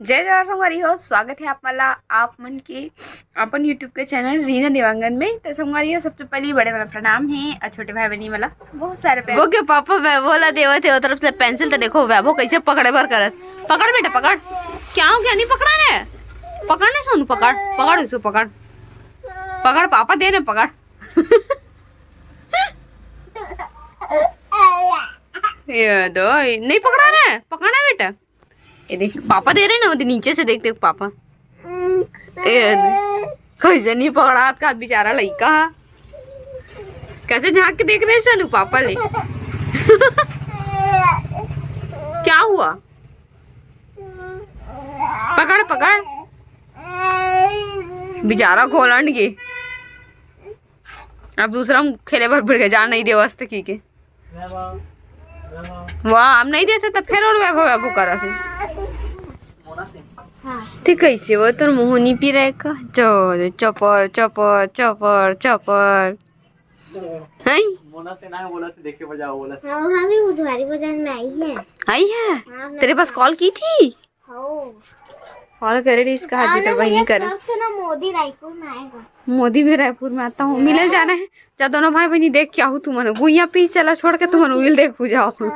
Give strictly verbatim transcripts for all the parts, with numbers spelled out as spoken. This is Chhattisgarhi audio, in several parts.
जय जोहार संगवारी हो, स्वागत है आप मन ला, आप मन के अपन YouTube के चैनल रीना देवांगन में। तो संगवारी हो, सबसे पहले बड़े वाला प्रणाम है और छोटे भाई बहनी वाला बहुत सारे प्यार। वो के पापा वैभव ला देवत है, वो तरफ से पेंसिल तो देखो वैभव कैसे पकड़े बर करत। पकड़ बेटा, पकड़। क्या हो गया, नहीं पकड़ा रे? पकड़ ना सोनू, पकड़, पकड़ उसको, पकड़, पकड़ पापा दे रहे, पकड़। ये दो, नहीं पकड़ा रे, पकड़ना बेटा। ये देख, पापा दे रहे ना, वो नीचे से देख, देख पापा। ए, कैसे नहीं पकड़ात का बेचारा लइका हा। कैसे झांक के देख रहे सोनू पापा ले। क्या हुआ? पकड़, पकड़। बेचारा खोलन के। अब दूसरा खेले बर भिड़ गए, जा नहीं देवस त की के। वाह, हम नहीं देते त फिर और वैभव वैभव करा से। ते कैसे वो तोर मोहनी पी रहे का? चो, चपर, चपर, चपर, चपर। हैं? मोना से ना बोला थे, देखे बजाओ बोला थे। हाँ, वो भी बुधवारी बाजार में आई है। आई है? हाँ, मैं तेरे पास कॉल की थी? हाँ। कॉल करे रही इसका, आज और तो ना वही भैया, करे। कब से ना मोदी रायपुर में आएगा। मोदी भी रायपुर में आता हूँ, मिले जाना है। जा दोनों भाई बहनी देख के आहू तुमन, गुइया पीस चला छोड़ के तुमन उइल देख जाओ। हाँ,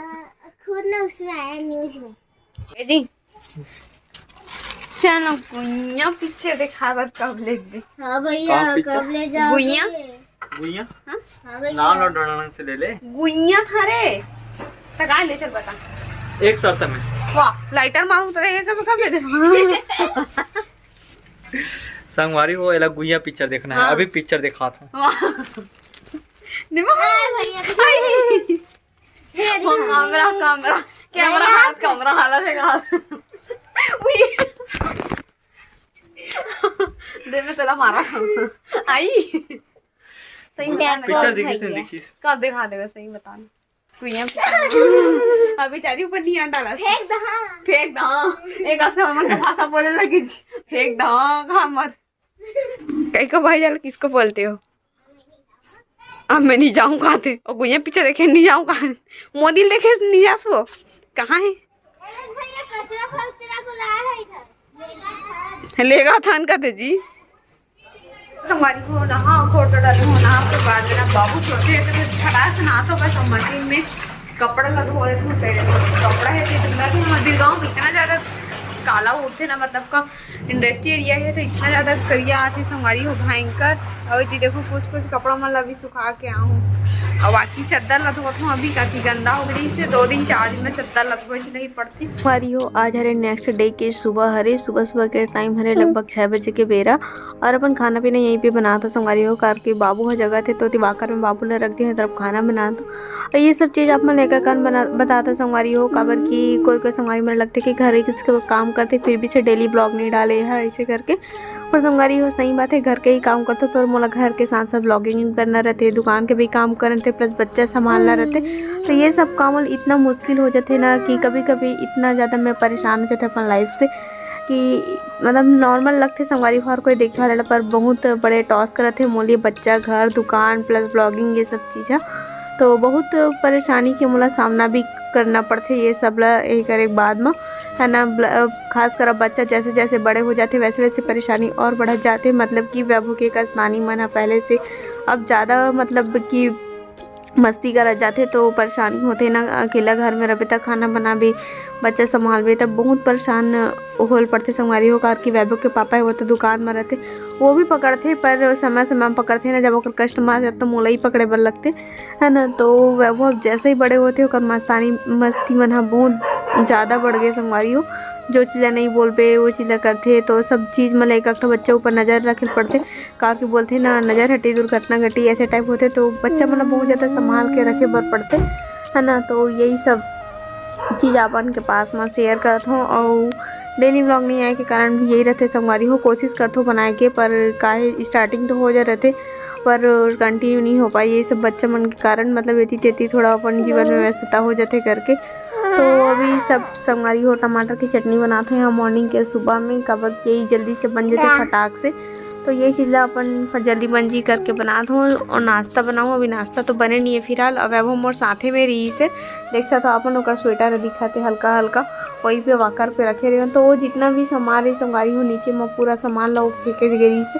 खुद ना उसमें आया न्यूज में। ए जी, चलो गुइया पिक्चर देखा बर कब ले दे। हाँ भैया, कौन पिक्चर? कब ले जाओगे? गुइया? गुइया? हाँ? हाँ भैया। नाम लो डोनानंद से ले ले। गुइया था रे। टका ले चल बता। एक शर्त में। वाह, लाइटर मारूं तो रहेगा कब, कब ले दे। संगवारी हो, एला गुइया पिक्चर देखना है। हाँ। अभी पिक्चर दिखाता हूँ। वाह। निमा हाँ भैया, तो आई। ये वो देखो। कैमरा, कैमरा, कैमरा भैया, हाथ, आप कैमरा हालत है, हाथ। उई। दे, मैं तेला मारा। आई। सही बता ना। पिक्चर देखिस, नहीं देखिस? कब दिखा देवे, सही बता ना। तू यहाँ अभी चारी ऊपर नहीं आंटा ला। फेंक दहा। फेंक दहा। एक आपसे हमन का भाषा बोले लगी। फेंक दहा, कहाँ मत। कई को भाई जान किसको बोलते हो? अब मैं नहीं जाऊँ कहाँ थे। और गुइया पिक्चर देखे नहीं जाऊँ कहाँ। मोदी देखे नहीं जा सो। कहाँ है? अरे भैया, कचरा फचरा को लाया है इधर। लेगा थान का थे जी। संगवारी हो ना, हाँ, फोटो डाले हो ना, आपके बाद में ना बाबू सोते हैं, तो फटाक से नहा तो बस मशीन में कपड़ा ला धोए थे, कपड़ा है तो इतना, तो हमारे बीरगांव में इतना ज़्यादा काला उठते ना, मतलब का इंडस्ट्री एरिया है तो इतना ज़्यादा करिया आते संगवारी हो, भयंकर। और ये देखो कुछ कुछ कपड़ा मन ला भी सुखा के आऊँ, और बाकी चद्दर ला धोत हूँ अभी, काफी गंदा हो गई, इससे दो दिन चार दिन में चद्दर ला धोए नहीं पड़ते। संगवारी हो, आज हरे नेक्स्ट डे के सुबह हरे, सुबह सुबह के टाइम हरे, लगभग छः बजे के बेरा, और अपन खाना पीना यहीं पे बनात हो संगवारी हो, कार के बाबू ह जगह थे तो तिवाकर में बाबू ला रख दे, तरफ खाना बनात हो। और ये सब चीज़ आप मन ला एकर कारण बना, बतात हो संगवारी हो, काबर कि कोई कोई संगवारी मन लगथे कि घर के काम करथे, फिर भी से डेली ब्लॉग नहीं डाले है ऐसे करके। पर संगवारी हो, सही बात है, घर के ही काम करथो, पर मोला घर के साथ साथ ब्लॉगिंग भी करना रहते, दुकान के भी काम करना रहते, प्लस बच्चा संभालना रहते। तो ये सब काम इतना मुश्किल हो जाते ना कि कभी कभी इतना ज़्यादा मैं परेशान हो जाते अपन लाइफ से कि मतलब नॉर्मल लगथे संगवारी हो, हर कोई देखे वाला, पर बहुत बड़े टास्क रहथे मोर लिए, बच्चा, घर, दुकान प्लस ब्लॉगिंग, ये सब चीज़ है। तो बहुत परेशानी के मोला सामना भी करना पड़थे ये सब ला, यही करे के बाद में, है ना। ब्ल-, खासकर अब बच्चा जैसे जैसे बड़े हो जाथे वैसे वैसे परेशानी और बढ़त जाथे, मतलब कि वैभव के कस नानी मन ह पहले से अब ज़्यादा मतलब कि मस्ती करत जाथे तो परेशानी होथे ना, अकेला घर में रहबे त खाना बनाबे, बच्चा संभालबे त बहुत परेशान होल पड़थे संगवारी हो, कार कि वैभव के पापा है वो तो दुकान में रहथे, वो भी पकड़थे पर समय समय में पकड़थे ना, जब ओकर कस्टमर आ जाथे तो मोला ही पकड़े बर लगथे। है ना। तो वैभव जैसे ही बड़े होथे ओकर मस्तानी मस्ती मन ह बहुत ज़्यादा बढ़ गए संगवारी हो। जो चीज़ ला नहीं बोलबे वो चीज़ ला करथे, तो सब चीज़ में एक एक ठो बच्चा ऊपर नज़र रखे पड़थे, काबर कि बोलथे ना, नज़र हटी दुर्घटना घटी, ऐसे टाइप होथे, तो बच्चा मन ला बहुत ज़्यादा संभाल के रखे बर पड़थे, है ना। तो यही सब चीज़ आप मन के पास में शेयर करत हूँ। और डेली व्लॉग नहीं आए के कारण भी यही रहथे संगवारी हो, कोशिश करथो बनाए के, पर काहे स्टार्टिंग तो हो जा रहथे, पर कंटिन्यू नहीं हो पाए ये सब बच्चा मन के कारण, मतलब एती तेती थोड़ा अपन जीवन में व्यस्तता हो जाथे करके। तो अभी सब संगवारी हो टमाटर की चटनी बनात हो यहाँ मॉर्निंग के सुबह में, काबर के जल्दी से बन जाथे फटाक से। तो ये चीज ला अपन जल्दी मंजी करके बनात हों और नाश्ता बनाऊँ। अभी नाश्ता तो बने नहीं है फिलहाल। अब वो मोर साथे में रहिस हे, देख सकत हो अपन, ओकर स्वेटर दिखत हे हल्का हल्का, वही पे वॉकर पे रखे रहे। तो वो जितना भी सामान रहिस, संगवारी हो, नीचे में पूरा सामान ला वो फेंके गे रहिस हे।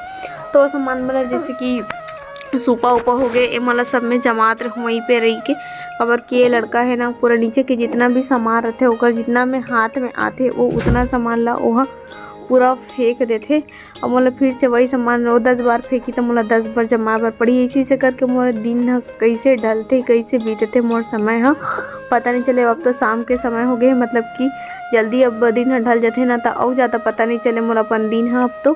तो वो सामान मतलब जैसे कि सूपा उपा हो गए, ए मन ला सब में जमात रहे वहीं पे रह के। काबर कि ये लड़का है ना, पूरा नीचे के जितना भी सामान रहते, ओकर जितना में हाथ में आथे, वो उतना सामान ला ओहा पूरा फेंक देथे। अब मोला फिर से वही सामान रो दस बार फेंकी, तो मोला दस बार जमाए बर पड़ी। इसी से करके मोर दिन ह कैसे ढलथे, कैसे बीतथे मोर समय ह, पता नहीं चले। अब तो शाम के समय हो गए, मतलब कि जल्दी अब दिन ह ढल जथे ना, तो अउ ज़्यादा पता नहीं चले मोला अपन दिन ह अब तो।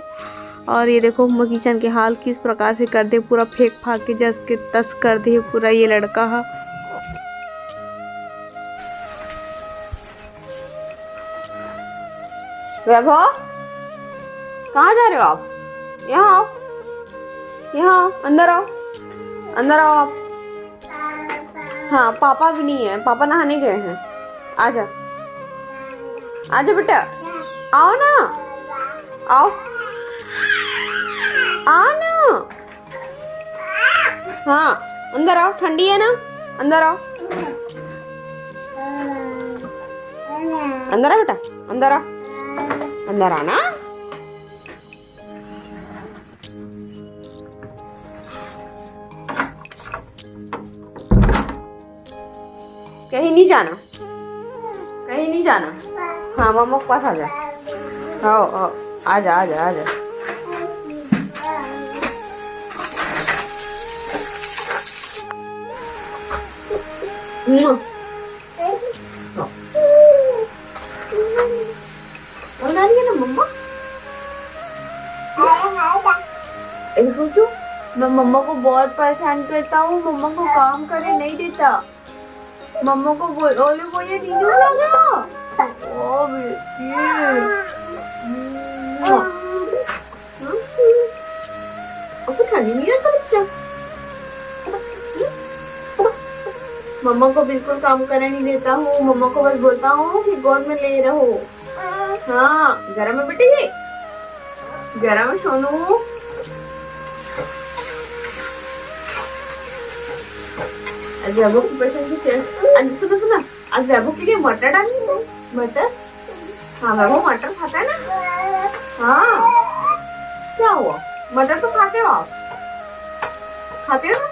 और ये देखो, मोर किचन के हाल किस प्रकार से कर दे, पूरा फेंक फाक के जस के तस कर दे पूरा ये लड़का ह। वैभव, कहाँ जा रहे हो आप? यहाँ आओ, यहाँ आओ, अंदर आओ, अंदर आओ आप। हाँ, पापा भी नहीं है, पापा नहाने गए हैं। आजा, आजा बेटा, आओ ना, आओ, आओ ना। हाँ, अंदर आओ, ठंडी है ना, अंदर आओ, अंदर आओ बेटा, अंदर आओ, अंदर आओ ना। कहीं नहीं जाना, कहीं नहीं जाना। हाँ, मम्मा के पास आ जा। आओ, आओ, आ जा, आ जा, आ जा। मुआ। और आ रही है ना मम्मा? देखो क्यों, मैं मम्मा को बहुत परेशान करता हूँ, मम्मा को काम करने नहीं देता। मम्मा को बोल, ओले बोले नीनू लगा। ओ बेटी। हम्म। अब तो ठंडी नहीं रहता बच्चा। हम्म? मम्मा को बिल्कुल काम करने नहीं देता हूँ, मम्मा को बस बोलता हूँ कि गोद में ले रहो। हाँ, गरम है बेटे ये, गरम है सोनू। अरे अब वो पसंद की चीज। अरे सुनो, सुनो, अब वैभव के लिए मटर डालेंगे। मटर? हाँ, वैभव मटर खाता है ना? हाँ। क्या हुआ? मटर तो खाते हो आप? खाते हो ना?